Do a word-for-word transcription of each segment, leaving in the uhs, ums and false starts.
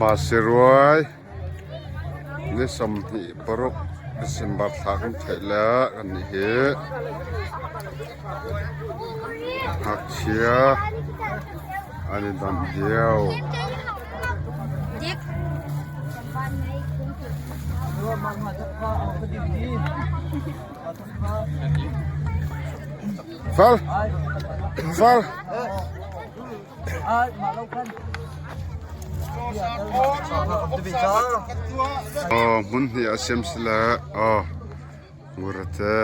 Pasiruai ni sawmhnih paruk December thla kan theih leh kan nih hi. Ngakchia an i dam diau. Fal. Fal. Aw, hmun hnih a siam si le. Aw, Ngurate,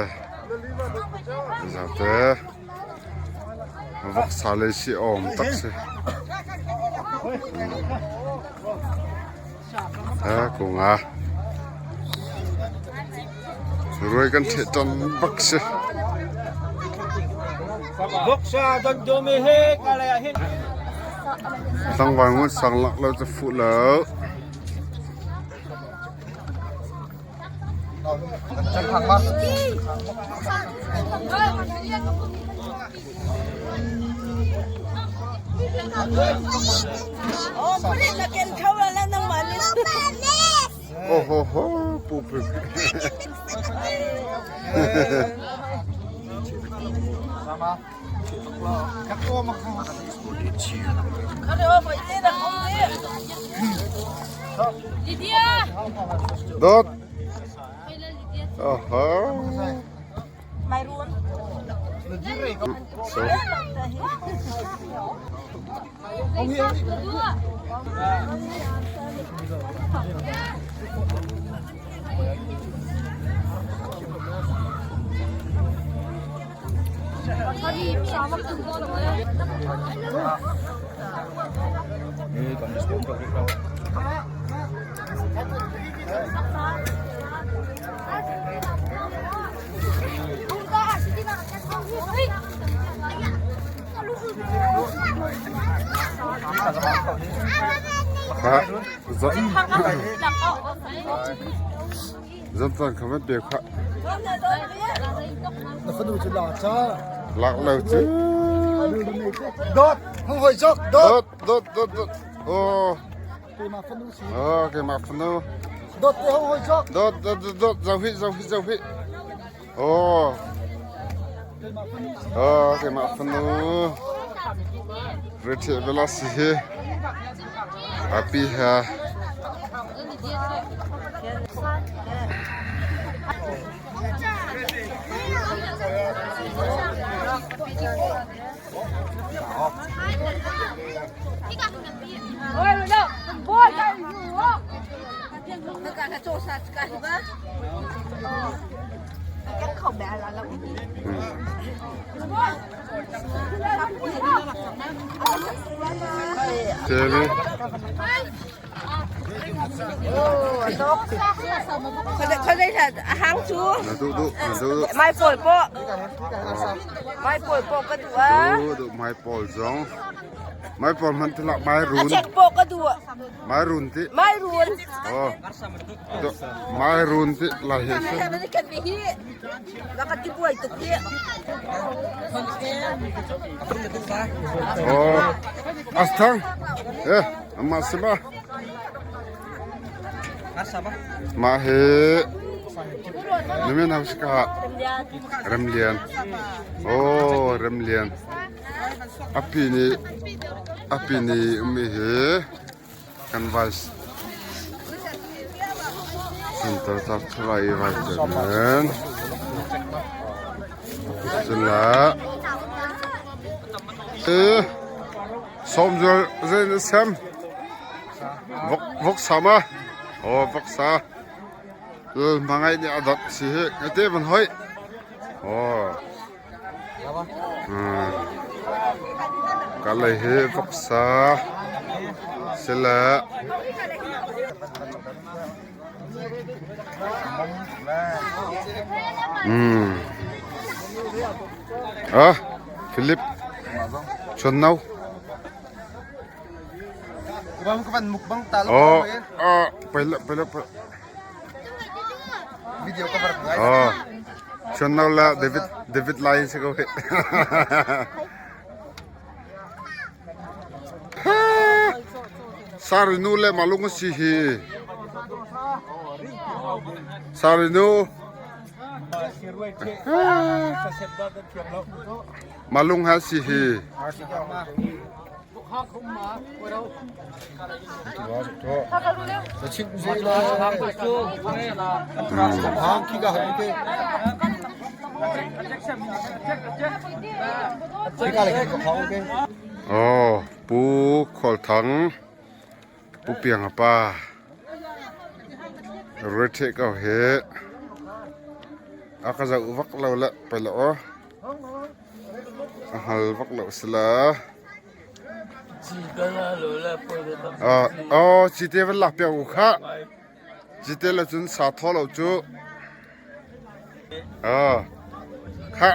Zaute, voksa lei si awm tak si. A, kunga ruai kan ṭheh ṭan bak si. Voksa don dumi hi ka lei ah hin. Tlangval ngun sang lak lo cu fuh lo. Oho ho, pupu. Dot. Aha. Mai run. So. Kha, za-, zan tan kha man pe kha. Na fanu cu la cha. Lak lo cu. Dot, hong hoi jok, dot. Dot, dot, dot, dot. Oh. Keimah fanu si. Oh, keimah fanu. Dot te hong hoi jok. Dot, dot, dot, dot. Zoh hi, zoh hi, zoh hi. Oh. Keimah fanu si. Oh, keimah fanu. Retheh bela si hi. Api ha. Khuazei, khuazei hna a hang cu. Na duh, duh, na duh, duh. Mai pawl pawh. Mai pawl pawh ka duh a. Duh, duh, mai pawl zong. Mai pawl hmanh ti lah, mai run. A cek pawh ka duh. Mai run ti. Mai run. Oh. Duh, mai run ti lah hi si. Kan hi. Ka tibuai tuk hi. Oh. Asthang. Eh, amah si ba? Mah hi. Na min hau si ka. Remlian. Oh, Remlian. A pi nih, a pi nih um i hi. Kan vai s-, kan tar tar thulai vai tar men. Sila. Eh, sawm zual zei na sem. Vok, vok sa ma. Oh, vok sa. Lal Hmangai nih a dat si hi. Ngai te van hoi. Oh. Hmm. Ka lei hi voksa. Sila. Hmm. Ah, Philip. Chon nau. Ka van mukbang ta lo. Oh, ah, pala, pala, pala. Video cover ngai. Oh. Chon nau la David, David lai si ko he. Sarinu le Malung a si hi. Sarinu. Malung ha si hi. Oh, Pu Kholthang. Pu Piang a pa. Ruai thei ko he. A ka zau vak lo le pai lo. A hal vak lo sila. Ah, oh, chite va la piang u kha. Chite la chun sa tho lo chu. Ah. Kha.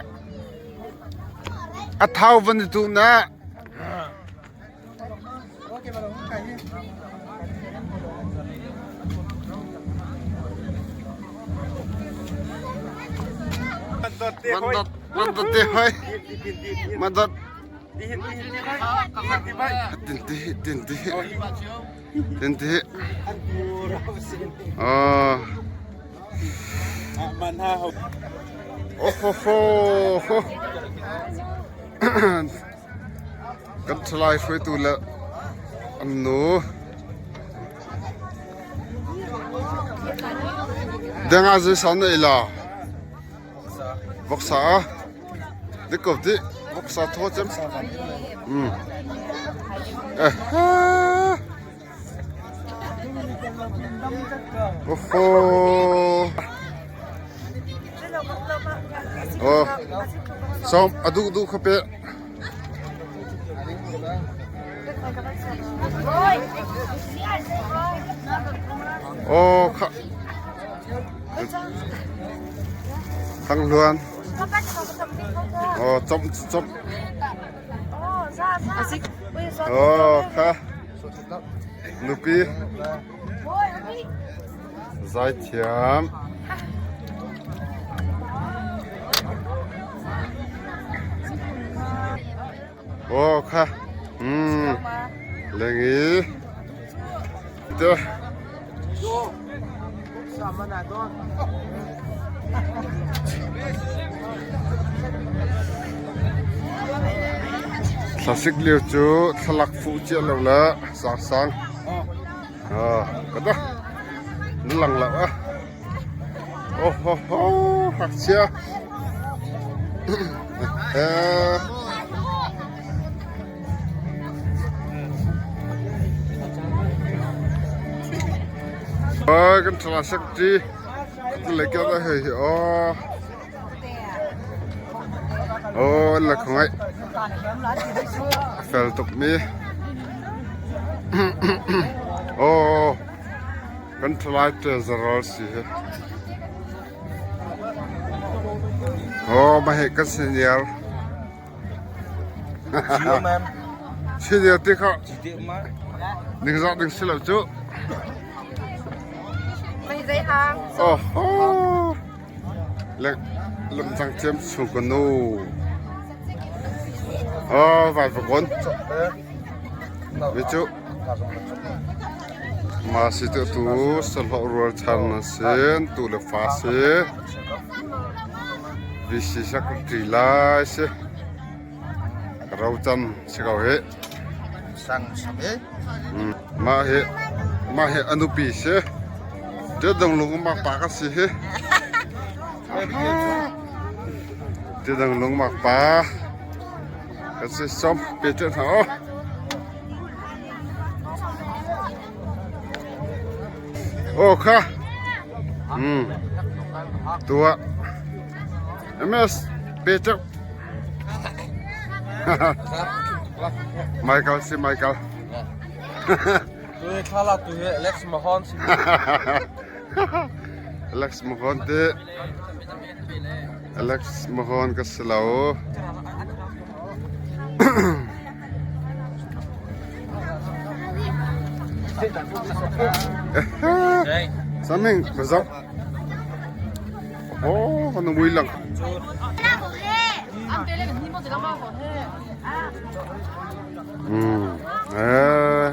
A thau van tu na. Mandot, mandot te hoi. Mandot. Tin ti, tin ti. Tin ti. Oh. Oh, ho, ho, ho. Kan thalai hruaitu le an nu. Denga zai sa na ila. Voksa a. Di kop di. Voksa tho chem. Hmm. Eh. Ha. Oho. Oh. Som, a duk duk kha pe. Oh, kha. Thang Luan. Oh, chom, chom. Oh, kha. Nupi. Zai thiam. Oh, kha. Hmm. Lengi. Te. Thlasik liu chu thlalak fuh chiah lo la sang sang. Ah, ka ta. Na lang lo ah. Oh, ho, ho, hak chia. Eh. Oi, kan thlasik ti. Kan le kya ta hei. Oh. Oh, la khongai. Fel tuk mi. Oh, kan thalai te zaral si he. Oh, ma he kan senior. Senior te kha. Ning zak ding si lo chu. Oh, oh. Leng, lem chang chem sung ka nu. Oh, vai va kon. Ve chu. Ma si tu tu, sa lo rual chan na sin, tu le fa si. Vi si sak ti lai si. Rau chan si kau he. Sang sam he. Hmm. Ma he, ma he a nupi si. Te dong lung ma pa ka si he. Te dong lung ma pa. Ka si som pe te na o. O kha. Hmm. Tua. M S pe te. Michael si Michael. Tu hi thla la tu hi Alex Mahon si. Alex Mahon te. Alex Mahon ka si lo. Saming, bazau. Oh, kan mui lang. Hmm. Eh.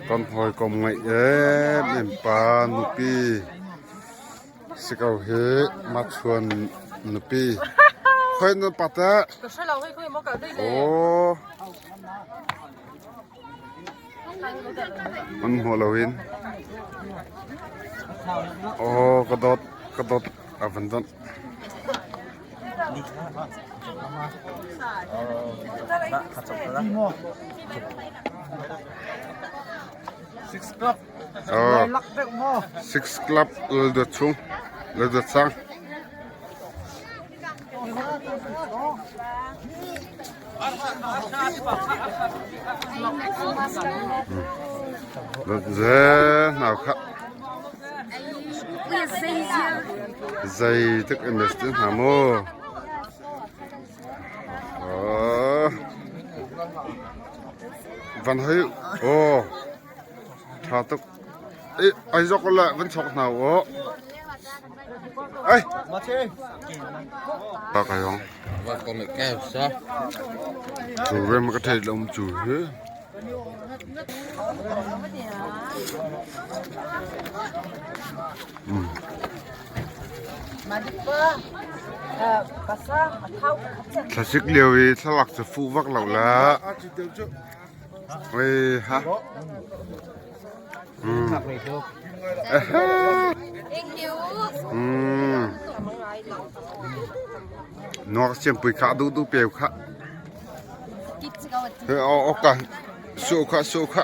Kan hoi kom ngai em em pa nupi. Sikau hi ma chuan nupi. Hoi na pata. Ka hre lo, hei, hei, mo ka dei de. Oh. An hmuh lo in. Oh, ka dawt, ka dawt a van dawt. Six club. Oh. Six club, Lalduat chung, Lalduat sang. Ze nau kha. Zei tuk M S T na mo. Oh. Van hoi. Oh. Tha tuk. Eh, ai zok la van chok na o. Ai. Ka ka yong. Chu ve ma ka thei lom chu he. Hmm. Thlasik liau i thlalak chu fuh vak lo la. Oi, ha. Hmm. Aha. Hmm. Nuak siam pui kha, du du peu kha. He, o, o ka. Su kha, su kha.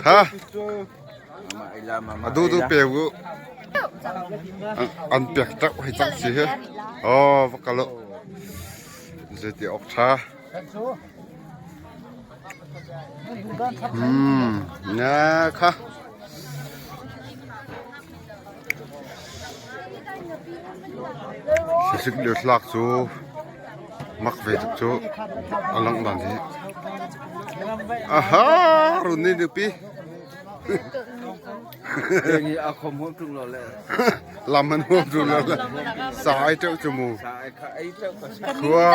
Ha. A du du peu gu. An, an pek tak hei tak si he. O, va ka lo. Zeti ok tha. Hmm, na kha. Sisik liu thlak chu mak ve tuk chu a lang dan hi. Aha, run ni nupi. Heng hi a khom hom tuk lo le. Lam man hom tuk lo le. Sa ai teuh chu mu. Sa ai kha ai teuh ka sa. Khua.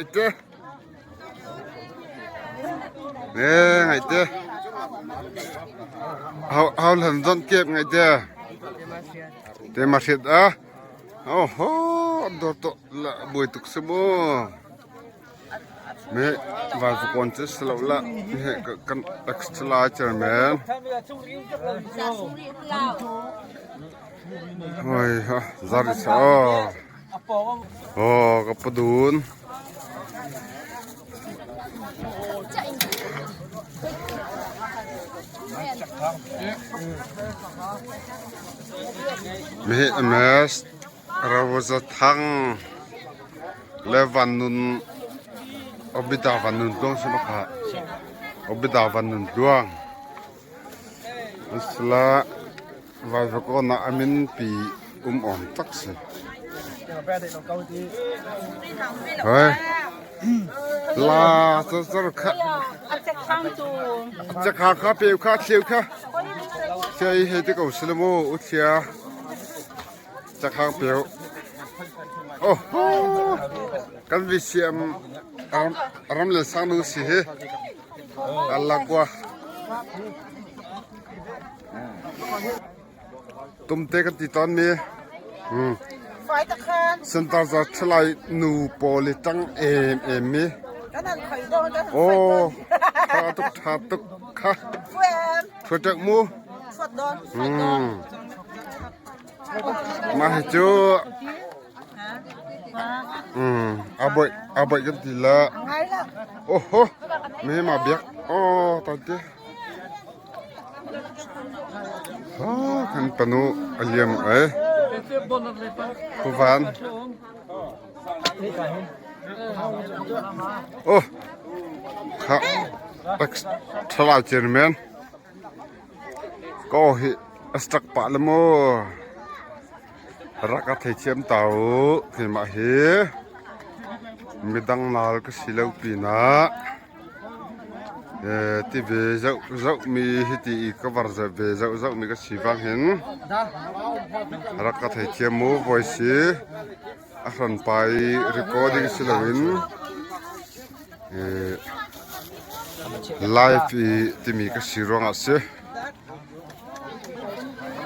Ite. Ne, ngai te. Hau, hau lan zon kep ngai te. Te ma hriat a. Oho, dor to la buai tuk se mo. Me, va zu kon che se lo la. Me, ka, kan extra chairman. Hoi ha, zari sa. Oh, ka padun. Me hi M S Roza Thang le Van Nun, Obita Van Nun Tluang si ma kha. Obita Van Nun Tluang. Asla. Vaivakawna a min pi um awm tak si. Hei. La char char kha. A chak khang tu. A chak khang kha, peu kha, thliu kha. Thliu hei te ko si le maw, u thliu. Chak khang peu. Oh. Kan vi siam ram, ram le sang nu si hi. A la kua. Tumte kan ti tawn mi. Hmm. Fai ta khan. Center za thalai nu pawl i tang em em mi. Kan han khai dawn, kan han khai dawn. Oh, tha tuk, tha tuk kha. Fai em. Fai tuk mu. Fai dawn, fai dawn. Hmm. Ma hi chu. Hmm, a bawi, a bawi kan ti la. Oho, mi ma biak. Oh, ta ti. Ah, kan panu a liam ai. Pu Van. Oh, kha. Ex thalai chairman. Ko hi a stuck pah le maw. Rak a thei thiam ta uh, keimah hi midang nal ka si lo pina. Eh, ti ve zauh zauh mi hi ti i ka var zauh ve zauh zauh mi ka si vang hin. Rak ka thei thiam mu voi si. A hran pai recording si lo in. Eh, Live i timi ka si ruangah si.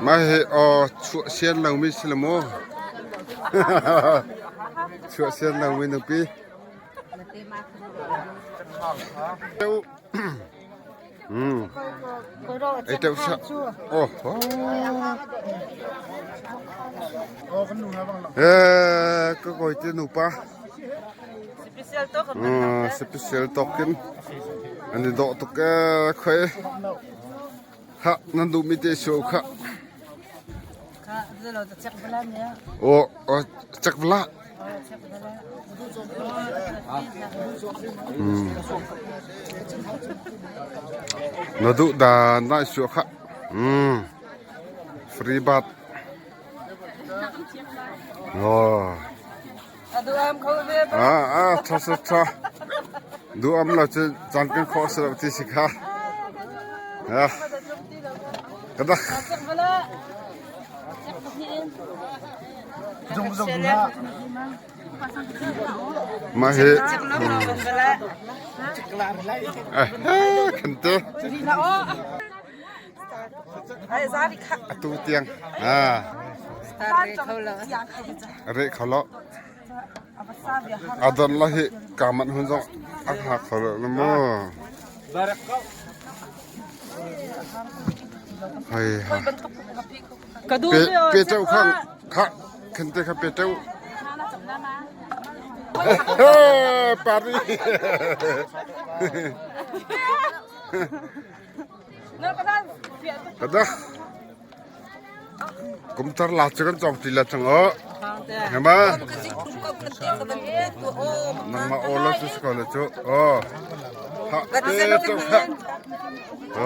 Mah hi aw, chuah sian lo mi si le maw? Chuah sian lo mi nupi. Hmm. Ei teuh sa. Oh, oh. Eh, ka kawite nupa. Special tawk. Ah, special tawk in. Ani dawh tuk, eh, khoi. Ha, nan duh mite suah kha. Kha, zalo ta chak bala nia. Oh, oh, chak bala. Hmm. Na duh dan nai suah kha. Hmm. Free bat. Oh. A duh am kho ve ba. Ah, ah, tha, tha, tha. Duh am lo chu chan kan kho sel ti si kha. Ah. Ka dak. Zong, zong, zong. Mah hi. Eh, eh, kan te. Atu tiang. Ah. Reh kho lo. A don la hi ka man hun zong a ha kho lo na mo. Hai ha. Ka du pe, pe teu khang kha, khen te kha pe teu. Pari. Ka dah. Kum thar la chu kan chawk ti la chang aw. Hema. Nangma aw la chu si ko la chu. Aw. Ha, pe chu ha.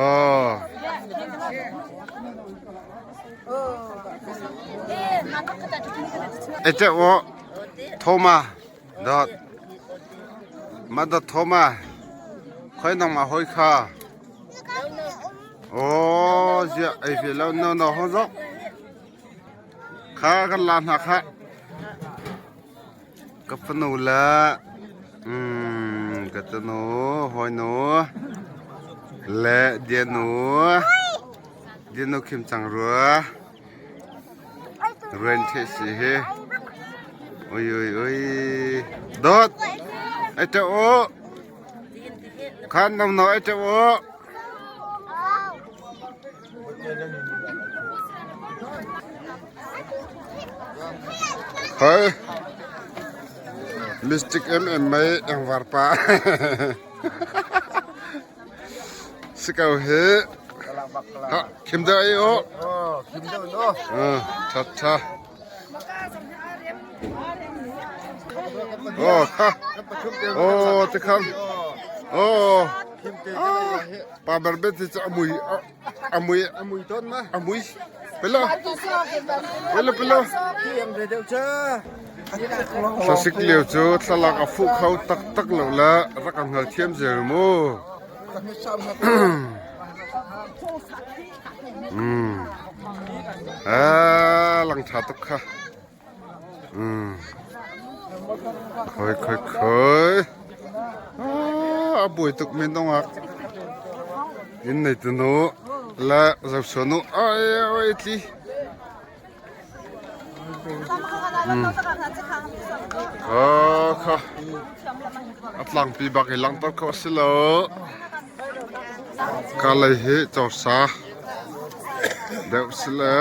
Aw. Ei teuh aw. Thoma. Dot. Ma dot thoma. Khoi nangma hoi kha. Aw, zia ei ve lo no no ho zo. Kha kan la hna kha. Ka fanu la. Um, ka tanu, hoi nu. Le, dia nu. Dia nu khim chang rua. Ren the si he. Oi, oi, oi. Dot. Ai te o. Khan nam no ai te o. Hai. Mystic M M mai ang var pa. Si kau he. Ha, khim deuh ei aw. Oh, khim deuh ei aw. Ah, tha, tha. Oh, ha. Oh, te kham. Oh. Ah, pa ber bet ti cha amui. Ah, amui. Amui ton ma. Amui. Pelo. Pelo, pelo. Tiang de deuh cha. Thlasik lio chu thlalak a fuh kho tak tak lo la rak an hal thiam zel mu. Hmm. A lang tha tuk kha. Hmm. Khoi, khoi, khoi. Ah, a buai tuk min dong ak. In nei tu nu la zau so nu. Ai, ai, ti. Hmm. Kha, kha. A tlangpi bak i lang tor kho si lo. Ka lei hi chawsa. Deuh si le.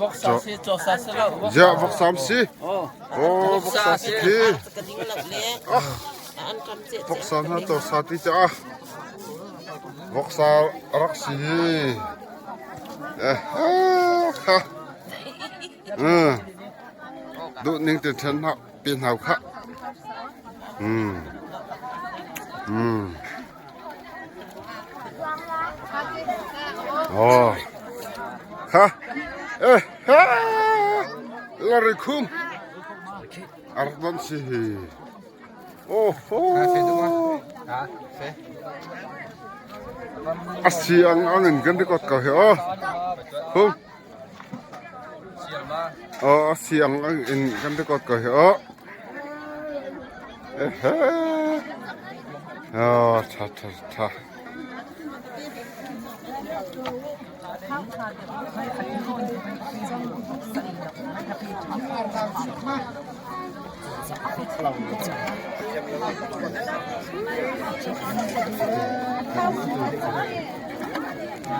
Voksa si, chawsa si lo. Zia voksa si. Oh. Oh, voksa si. Voksa si. Ah. Voksa hna chawsa ti cha. Voksa rak si hi. Eh, ah, kha. Hmm. Duh ning te then hna, pi hnau kha. Hmm. Hmm. Oh. Ha. Eh, ha. Lari khum. Ardon si hi. Oh, oh. A si ang ang in kan record ko he, oh. Hum. Oh, a si ang ang in kan record ko he, oh. Ehe. Aw, ṭha, ṭha, ṭha.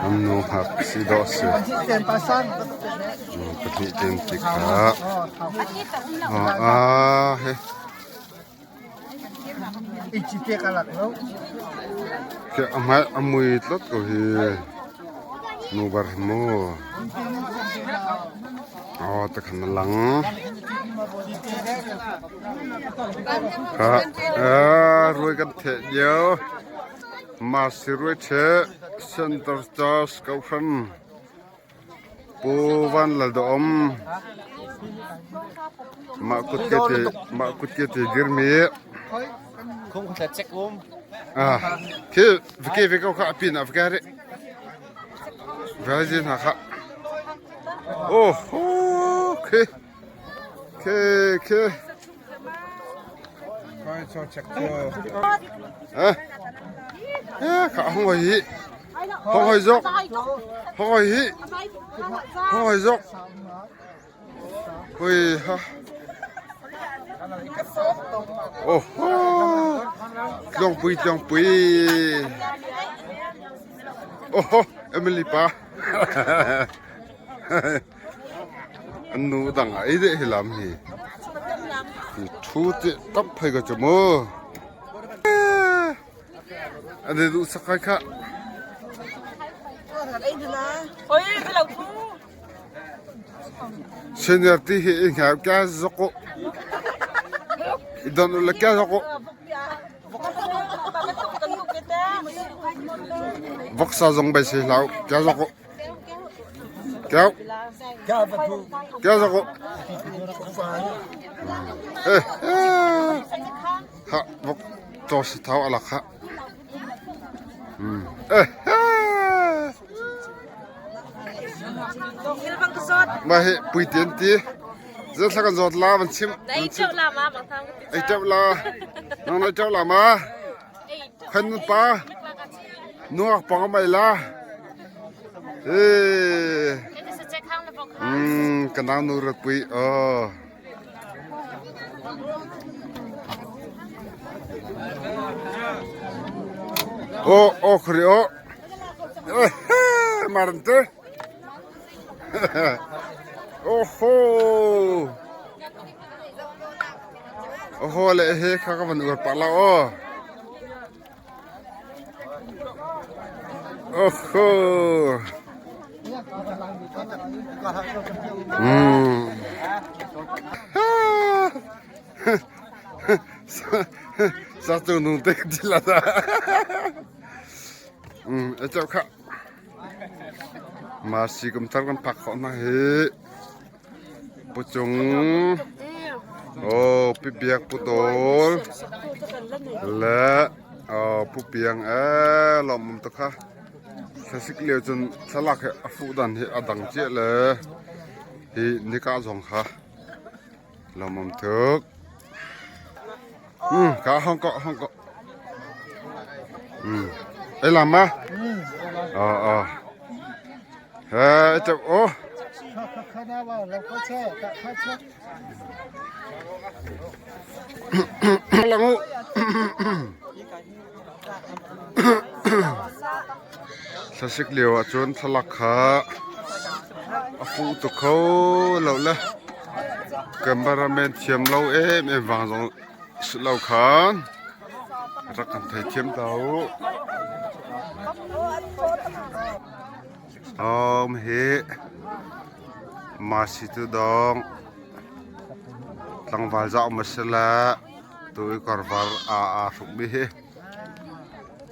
An nu hak si dawh si. Pahnih ten ti kha. Aw, a, he. Ke a hmai a mui tlot ko hi. Nu bar hi mu. Aw, ta khan a lang. Ka, a, ruai kan theh deuh. Masi ruai theh. Center Church Kohhran. Pu Van Lal Dawm. Mah kut ke ti, mah kut ke ti dir mi. Khum khut a check um. Ah, khi, khi, khi kha a pin a khi re. Virgin ha kha. Oh, okay. Khe, khe. Koi cho chak cho. Eh. Eh, kha hong hoi hi. Hong hoi zok. Hong hoi hi. Hong hoi zok. Hui ha. Oh. Tlawngpui, tlawngpui. Oh, Emily pa. An nu dang a ei deh hi lam hi. Thu ti tam phai ka chamu. An dei duh sak khai kha. Senior ti hi i ngau kya zoko. I don u la kya zoko. Voksa zong bai si hlau kya zoko. Kéo. Kéo ra cô. Ê, ê. Hả, vok cho si tháo ala khả. Ê, ê. Mà hi pui tiền tí. Rất là con giọt lá, mình chim. Mình chim. Ai chịu la. Nang ai chịu la mà. Khan pa. Nuak pang mai la. Eh. Hmm, ka nau nu ra pui. Oh. Oh, oh, khri oh. Eh, marante. Oho. Oho le he kha ka van ur pa la o. Oho. Hmm. Sa, sa tu nu te di la da. Hmm, e chau kha. Masi kum tar kan phak khawh na hi. Pu Cung. Oh, Pi Biak, Pu Dol. Le, oh, Pu Piang, eh, lawm um ta kha. Thlasik liau cun thlalak hi a fuh dan hi a dang ciah le. Hi nika zong kha. Lawm um tuk. Hmm, ka hong ko, hong ko. Hmm. Ei lam ma? Hmm. Oh, oh. He, ei tep, oh. Lang uh. Thlasik liau ah cun thlalak kha a fuh tuk kho lo le. Cameraman thiam lo em em vang zong si lo khan rak kan thei thiam ta uh. Om hi masi tu dong tlangval zah um a si le tu i karvar a a hruk mi hi.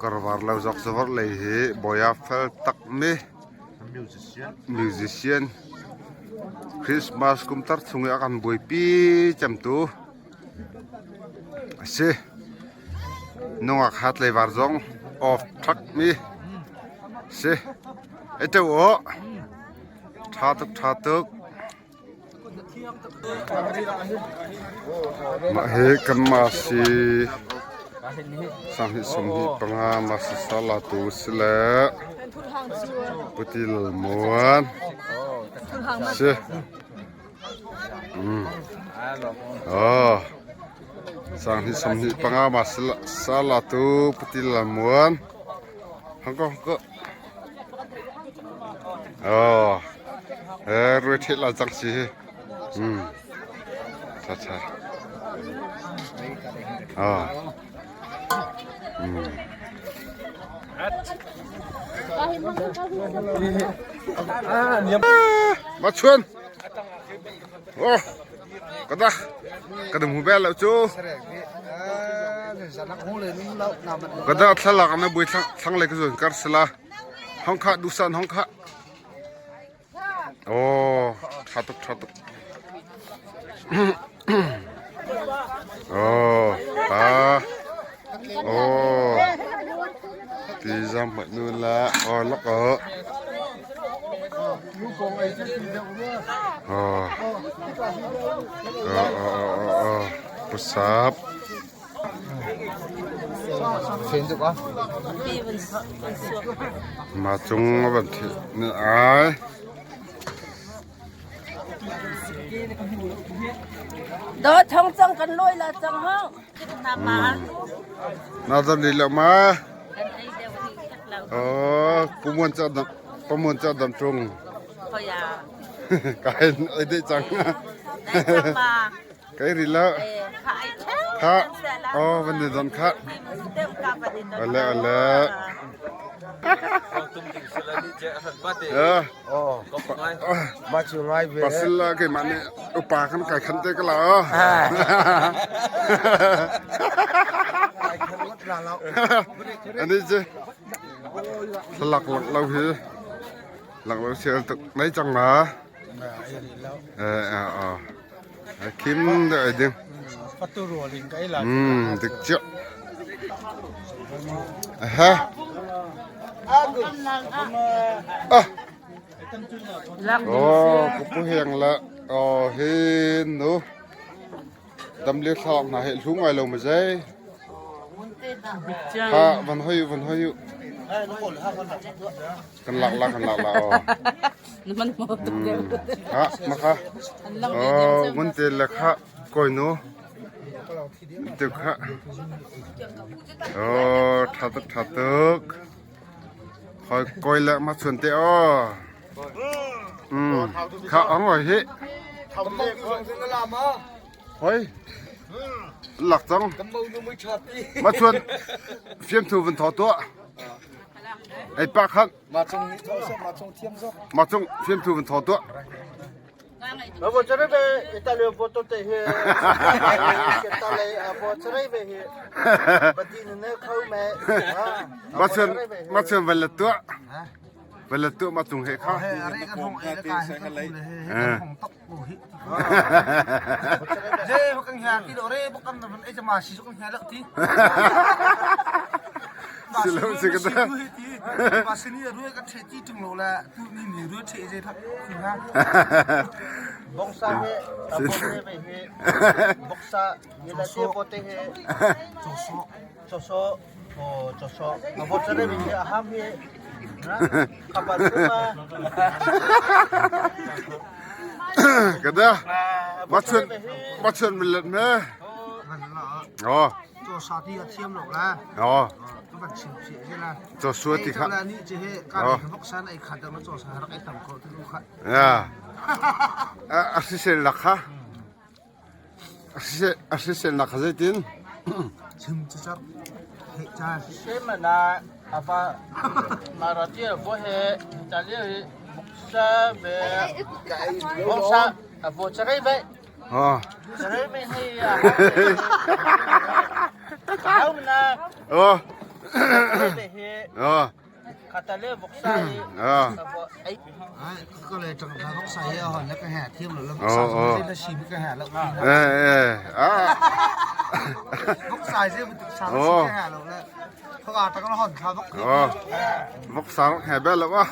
Karvar lo zok zavar lei hi boya fel tak mi. Musician. Christmas kum tar chung i a kan buaipi cem tu. A si. Nungak hat lei var zong off thak mi. Si. E teu o. Tha tuk, tha tuk. Mah hi kan masi Sang hnih sawm hnih panga masa sa latu si le Pu Ti Lal Muan si. Um. Oh. Sang hnih sawm hnih panga masa sa latu Pu Ti Lal Muan. Hong ko, hong ko. Oh. Eh, ruai thei lai cang si hi. Hmm. Cha cha. Oh. Hmm. Ah, Mah Chuan. Oh. Ka da. Ka da hmu bel lo cu. Ka da thlalak na bui thlang, thlang le ka zuan kar sila. Hong kha, duhsan hong kha. Oh, ṭha tuk, ṭha tuk. Oh, pa. Oh. Ti zam mat nu la. Oh, lok oh. Oh. Oh, oh, oh, oh, oh. Pasap. Sen tuk a. Mah Chung a van thih ni ai. Dawt hong cang kan lawi la cang hong. Hmm. Na dam lei lo ma. Oh, Pu Muan ca dam, Pu Muan ca dam tung. Ka hin ai dei cang. Dei cang ma. Kei ri lo. Eh, kha ai chang. Kha. Kha sela. Oh, van ne don kha. Ole, ole. Eh. Oh. Mah Chuan ngai ve. Pasil la kei mah ne upa kan kai khan te ka la. Ah. Kai khan ngot la lo. Ani che. Lak lak lo hi. Lak lo sial tuk nai chang ma. Eh, eh, oh. A kim deuh a ding. Fatu rual in ka ei la. Hmm, dik chiah. Aha. Ah. Oh, ka Pu Hiang la. Oh, hin nu. Dam liau thlak hna he hlu ngai lo ma zei. Ha, van hoi, van hoi. Kan lak la, kan lak la, oh. Na man maw tuk deuh. Hmm. Ha, ma kha. An lang deuh deuh. Oh, ngun te le kha, koi nu. Tuk kha. Oh, ṭha tuk, ṭha tuk. Hoi, koi le Mah Chuan te, oh. Hmm. Kha, ang oi hi. Hoi. Lak cang. Mah Chuan fiamthu van thaw tuah. Ei pa khan. Mah Chung fiamthu van thaw tuah. Abo chare be, Italy abo to te he. Italy abo chare be he. Bati ne ne khau me. Mah Chuan, Mah Chuan van la tuah. Van la tuah Mah Chung he kha. He, are kan hong ei le ka he kan hong le he, he kan hong tok lo hi. Je, ba kan hia ti lo re, ba kan van ei chama si kan hia lo ti. Si lo si ka ta. Ba si ni ruai kan che ti tung lo la, tu ni ni ruai che je tha. Bongsa he, abo he, bongsa, ni la se ko te he. Choso. Choso, oh, choso. Abo chare mi a ham hi. Na? Khapa tu ma. Ka da. Mah Chuan, Mah Chuan mi let me. Oh. Chosa ti a thiam lo la. Oh. Ka van chim si je la. Chosa ti kha. La ni che he ka. Oh. Boksa na i kha da ma chosa har ai tam ko tu kha. Ya. A, a si se la kha. A hrisel, a hriselnak kha zeitin? Chim chichar. Hei cha. Hriselna a va, Marathi a vo he, Italy he, boksa ve, boksa, a vo charai ve. Oh. Charai me hei a. Hau na. Oh. Charai ve he. Oh. Khatale voksa hi. Ah. Ai, ka le tang ka voksa hi a hon le ka he thiam lo la voksa. Oh, oh. Ka he lo. Eh, eh. Ah. Voksa hi mu sa ka he lo la. Ka tang la hon ka vok. Oh. Voksa he be lo ah.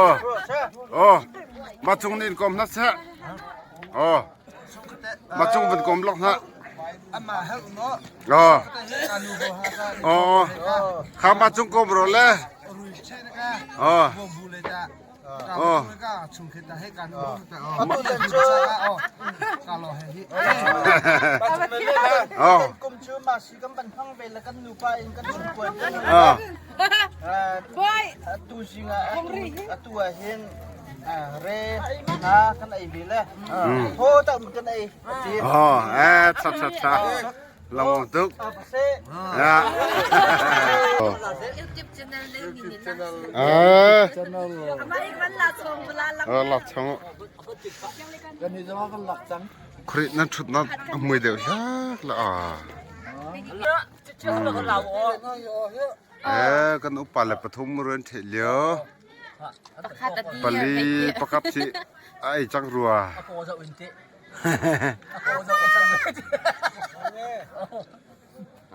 Oh. Oh. Machung nin kom na sa. Oh. Machung van kom lok hna. Ama hel no. Oh. Ka nu bo ha ka. Oh. Ka ma chung ko bro le. Rui che ka. Oh. Bo bu le ta. Oh. Ka chung ke ta he ka nu bo ta. Oh. Ka lo he hi. Oh. Kum chu ma si kam ban phang ve la kan nu pa in kan chung ko. Oh. Boy. Tu singa. Tu ahin. Re. Ha kan ai ve le. Ho ta kan ai. Oh, eh, cha, cha, cha. Lam tuk. Ya. Oh. YouTube channel le ni ni na. Eh. Amari man la chong bula la. Oh, la chong. Khrit na thut na mui deu hlak la a. Eh, kan upa le pathum run thei lio. Pali pakap si ai chang rua.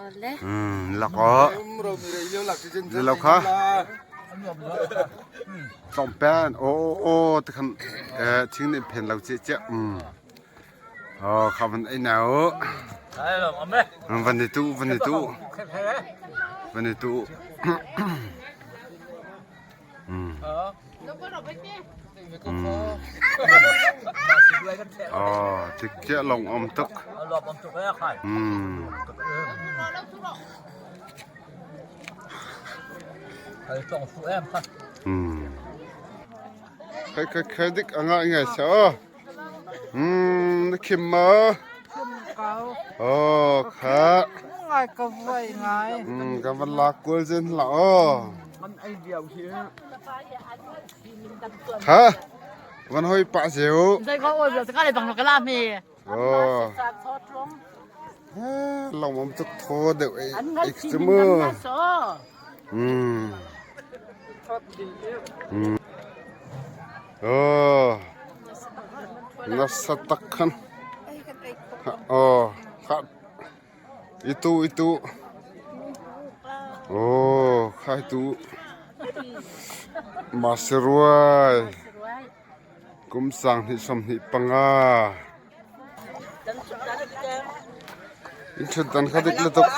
Ole. Hmm, lak o. Ni lo kha. Tom pen. O, o, o, te khan, eh, thing ni pen lo che che. Hmm. Oh, kha van ai nau. Van ni tu, van ni tu. Van ni tu. Hmm. Hmm. Oh, tik che long om tuk. Hmm. Hmm. Khai, khai, khai dik anga ngai sa. Hmm, na khim ma. Khim kau. Oh, kha. Ngai ka vai ngai. Hmm, ka van la kul zen la o. Kan ai biau hi. Kha. Van hoi pa zeu. Zai ko oi biau ka le bang ka la mi. Oh. Eh, long om tuk tho deu ei. Ai, ai, chimo. Hmm. Hmm. Oh. Nasa tak khan. Ha, oh. Ha. Itu, itu. Oh, khai tu. Masiruai. Kum sang hnih som hnih panga. In thut dan kha dik le tuk.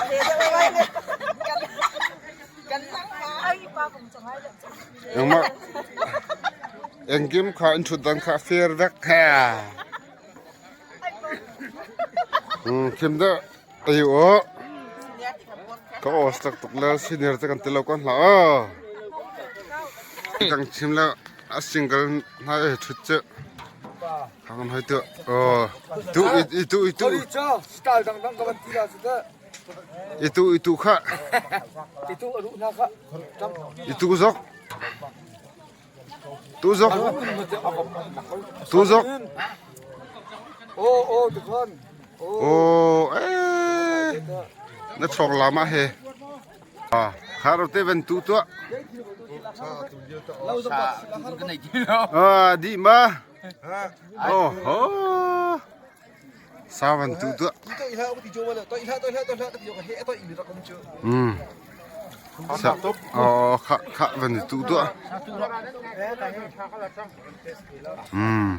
Engmah. Engkim kha in thut dan kha fair vek kha. Hmm, kim da. Ayo o. Ka os tak tuk le senior te kan ti lo kan hla o. Kan chim le a single na e thut che. Kan hoi tu. Oh. Tu i tu i tu. Sorry, cho. Style dang dang ka ban ti la su te. I tu i tu kha. I tu a ru na kha. I tu zok. Tu zok. Tu zok. Oh, oh, tu khan. Oh, eh. Na chok lama he. Ah, kharo te ven tu tu. Ah, di ma. Oh, oh. Savan tu tu. Hmm. Sa, oh, kha, kha van tu tu. Hmm.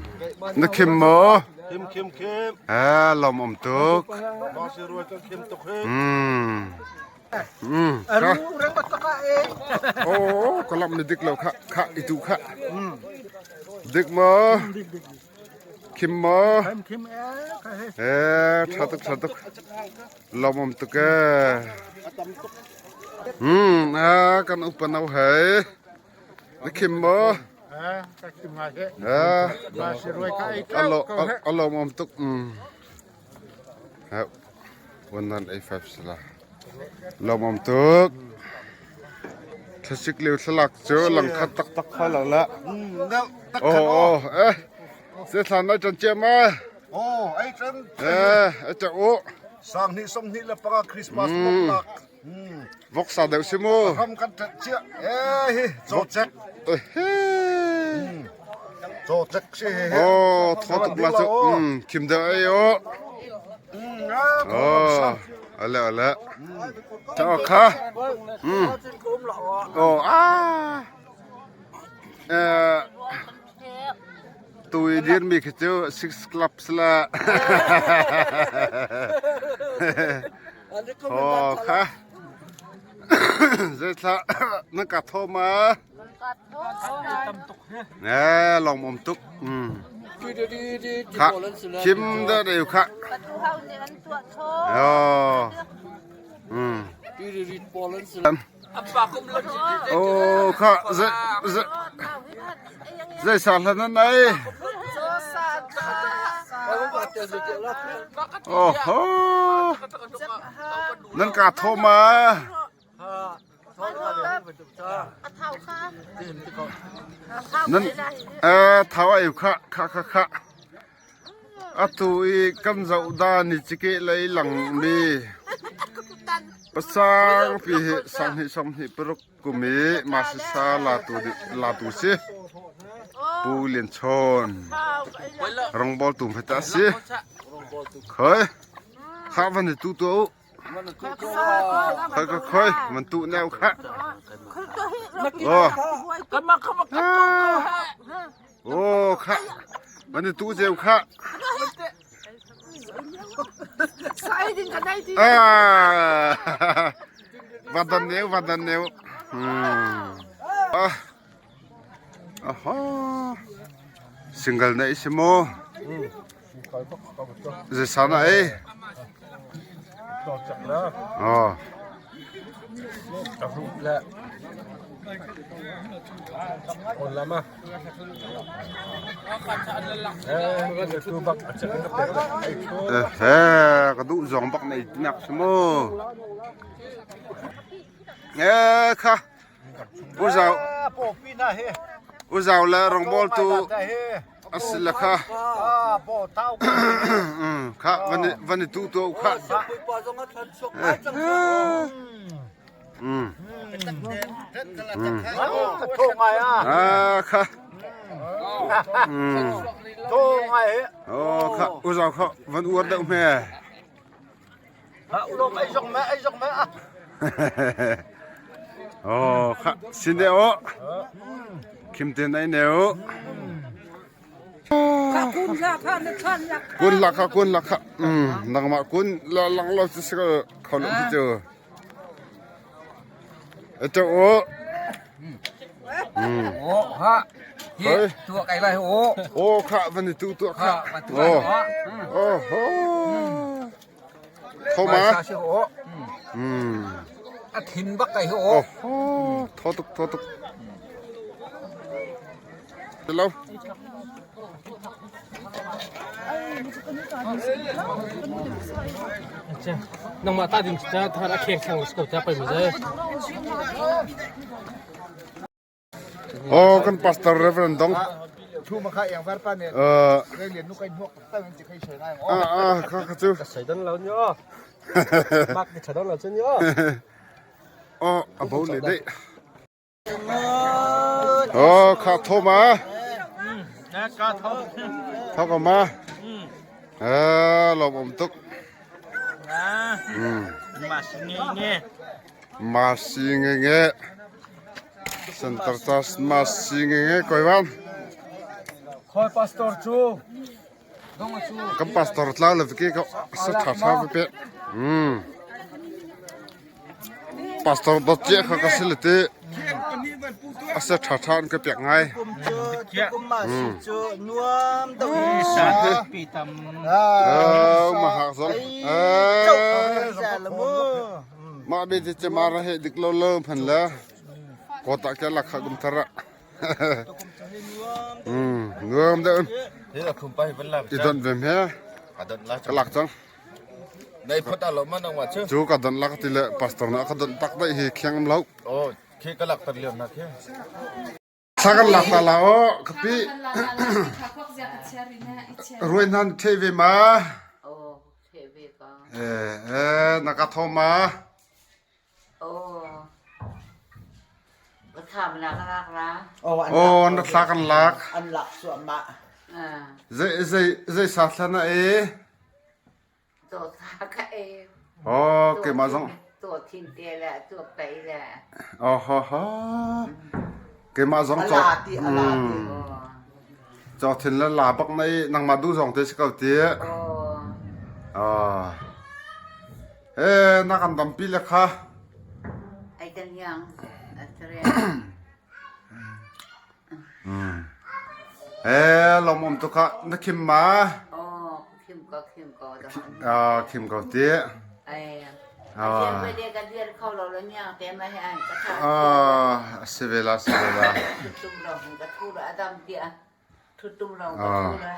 Na khim mo? Khim, khim, khim. Ah, lom om tuk. Ba si ruai ka khim tuk he. Hmm. Hmm. Aru, kha. Rang bat ka e. Oh, ka lam ni dik lo kha, kha itu kha. Hmm. Dik mo? Dik, dik, dik. Khim mo? Khim, khim, eh, kha he. Eh, tha tuk, tha tuk. Lom om tuk e. Hmm, ah, kan upa nau he. Na khim mo? Eh, ka khim ngai he. Eh. Ba si ruai ka e. Alo, ka he. Alo om tuk. Hmm. Ha. One nine eight five sila. Lom om tuk. Thlasik liu thlalak chu lang khat tak tak kha lo la. Hmm, tak khat. Oh, oh, eh. Se thlan nai chan che ma. Oh, ai chan. Eh, ai cha o. Sang hnih som hnih le panga Christmas vok lak. Hmm. Vok sa deuh si mu. Ram kan chat chia. Eh, hi, cho chek. Eh, hi. Hmm. Cho chek si he he. Oh, tho tuk la chu. Hmm, khim deuh ai o. Hmm, ah, oh, ale, ale. Hmm. Cha kha. Hmm. Oh, ah. Eh, tui dir mi khi chu six clubs la. Aw kha. Zai thla, nang ka thaw ma. Eh, lawm om tuk. Hmm. Kha, kim da deu kha. Aw. Hmm. Aw kha, zai, zai, zai sa hlan na nai. Aw ho. Nang ka thaw ma. Nang, eh, thaw a eu kha, kha, kha, kha. Atu i kan zauh dan i cike lei lang mi. Pasang pi hi sang hi som hi peruk kumi masisa latu di, latu si. Pu Lian Chon. Rong bol tum heta si. Khoi. Kha van tu tu. Khoi, khoi, khoi, man tu neu kha. Oh. Aw kha. Man tu zeu kha. Ah. Vadan neu, vadan neu. Hmm. Ah. Aha. Single na isi mo. Zai sa na e. Oh. Eh, eh, ka duh zong bak na i tinak si mo. Eh, kha. U Zau. U Zau le rong bol tu. A si le kha. Um, kha, van i, van i tu tu kha. Eh. Um. Um. Ah, kha. Um. Oh, kha. U Zau kha. Van uar deuh me. Ha, u lawm, ei zong meh, ei zong meh, ah. Oh, kha, sin de oh. Kim te nai ne oh. Kha kun la kha, na khan la kha. Kun la kha, kun la kha. Um, nangmah kun la lang lo si si ko, khau lo si jo. Ei jo oh. Um. Oh, ha. Hi, hoi. Tua kai lai oh. Oh, kha, van i tu tua kha. Ha, van tu oh. Oh, oh. Thaw ma. Mai sa si ho. Hmm. A thin bak kai ho. Oh, oh, thaw tuk, thaw tuk. Hello. Acha. Nangmah ta ding ta, ta a kheng kheng ko ta pai ma je. Oh, kan Pastor Reverend Dong. Thu ma kha yang var pa ne. Eh. Rei lian nu kai nuak ta ngan chi khai sai nai. Ah, ah, kha, kha chu. Ka sai dan lo nyo. Mak ni cha dan lo chu nyo. Oh, a bo le dei. Oh, kha thaw ma. Hmm, na ka thaw. Thaw ko ma. Hmm. Eh, lawm om tuk. Ah. Hmm. Ma si nge nge. Masi nge nge. Center Church masi nge nge koi van. Khoi pastor chu. Kan pastor tla le viki ka sa tha tha pe pe. Hmm. Pastor dot che kha ka si le te. A sa tha tha an ka piak ngai. Kum chu, kum masi chu nuam deuh. Sa pi tam. Ah, ma ha zong. Ah. Sa la mu. Ma be te che ma ra he dik lo lo phan la. Ko ta ke la kha gum thara. Hmm, nuam de. Hi la khum pa hi ban la. I don vem he? Ka don la. Ka lak chang. Nei phot a lo ma nang wa chu. Chu ka don lak ti le pastor na ka don tak dai hi khiang lo. Oh, khi ka lak tak liam na khi. Sa kan lak ta la o, ka pi. Ruai nan thei ve ma. Oh, thei ve ka. Eh, eh, na ka thaw ma. Oh. Ka tham na ka lak la. Oh, an lak. Oh, an lak, an lak. An lak suah ma. Ah. Zei, zei, zei sa thla na e. Tawh sa ka e. Oh, keimah zong. Tawh thin te le, tawh pei le. Oh, ho, ho. Keimah zong a la ti, a la ti. Hmm. Oh. Cawthin le la bak na i nangmah duh zawngte si ko ti. Aw. Aw. Eh, na kan dampi le kha. Ai kan yang. Atre. Hmm. Eh, lawm om tu kha na khim ma. Oh, khim ko, khim ko da. Ah, khim ko ti. Ai. Ah. Ai, dia ka dia khau lo lo nya te ma he an ka tha. Ah, a si ve la, a si ve la. Tum lo ka thu lo adam dia. Thu tum lo ka thu lo.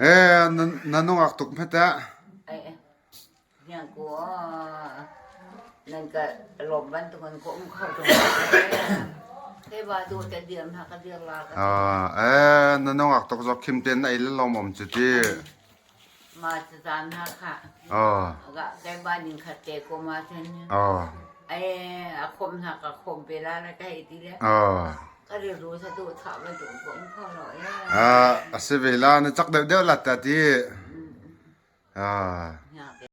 Eh, na, na nungak tuk mah ta. Ai, ai. Yang ko, ah, nang ka lom ban tu kan ko um khau tu. Kei ba tu te dia ma ka dia la ka. Ah, eh, na nungak tuk zok khim ten na i le lawm om chu ti. Ma chu zan ha kha. Ah. Ga kai ba ning kha te ko ma chen. Ah. Ai, a khom na ka khom pe la la kai ti le. Ah. Ka ri ru sa tu tha ba tu ko um khau lo ya. Ah, a si ve la na chak deuh deuh la ta ti. Mm. Ah. Ya.